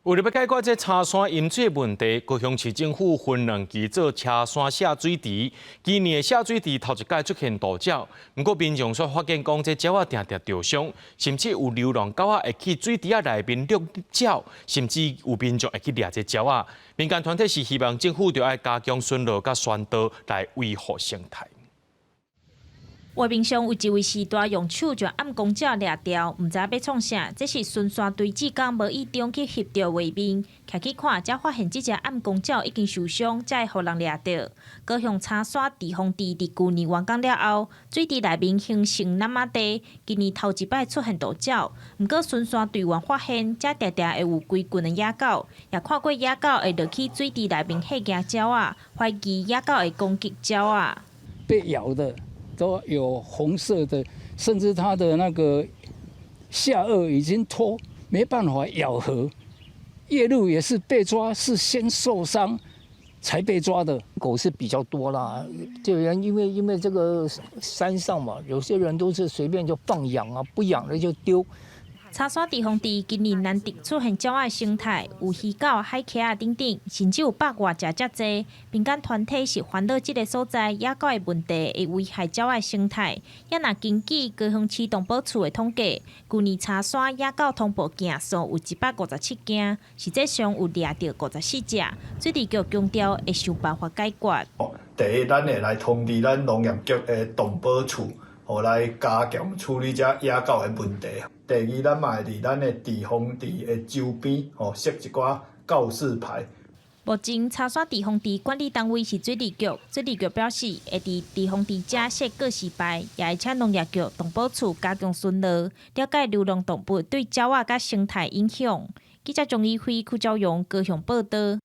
為著欲解決這柴山淹水的問題，高雄市政府分兩期做柴山瀉水池。今年的瀉水池頭一擺出現渡鳥，毋過民眾卻發現講，這鳥仔定定著傷，甚至有流浪狗仔會去水池仔內面掠鳥，甚至有民眾會去掠這鳥仔。民間團體是希望政府著愛加強巡邏佮宣導來維護生態。畫面上有一位序大用手將暗公鳥掠牢，毋知欲創啥。這是巡山隊志工無意中去翕著畫面，徛去看，才發現這隻暗公鳥已經受傷，才會予人掠著。高雄柴山滯洪池佇舊年完工了後，水池內面形成湳仔地，今年頭一擺出現渡鳥。毋過巡山隊員發現，遮定定會有規群的野狗，也看過野狗會落去水池內面嚇驚鳥仔，懷疑野狗會攻擊鳥仔。被咬的都有紅色的，甚至它的那個下顎已經脫，沒辦法咬合。夜鷺也是被抓，是先受傷才被抓的。狗是比較多啦，這人因為這個山上嘛，有些人都是隨便就放養啊，不養了就丟。柴山滯洪池今年難得出現鳥仔生態，有魚狗、海茄仔等等，甚至有百外隻遮濟。民間團體是煩惱這个所在野狗的問題會危害鳥仔生態。也若根據高雄市動保處的統計，舊年柴山野狗通報件數有157件，實際上有掠著54隻。水利局強調會想辦法解決。第一，咱會來通知咱農業局的動保處，予來加強處理這野狗的問題。第二，咱嘛會佇咱的滯洪池的周邊，吼設一寡告示牌。目前柴山滯洪池管理單位是水利局，水利局表示會佇滯洪池遮設告示牌，也會請農業局、動保處加強巡邏，了解流浪動物對鳥仔佮生態影響。記者鍾以輝、柯昭榮高雄報導。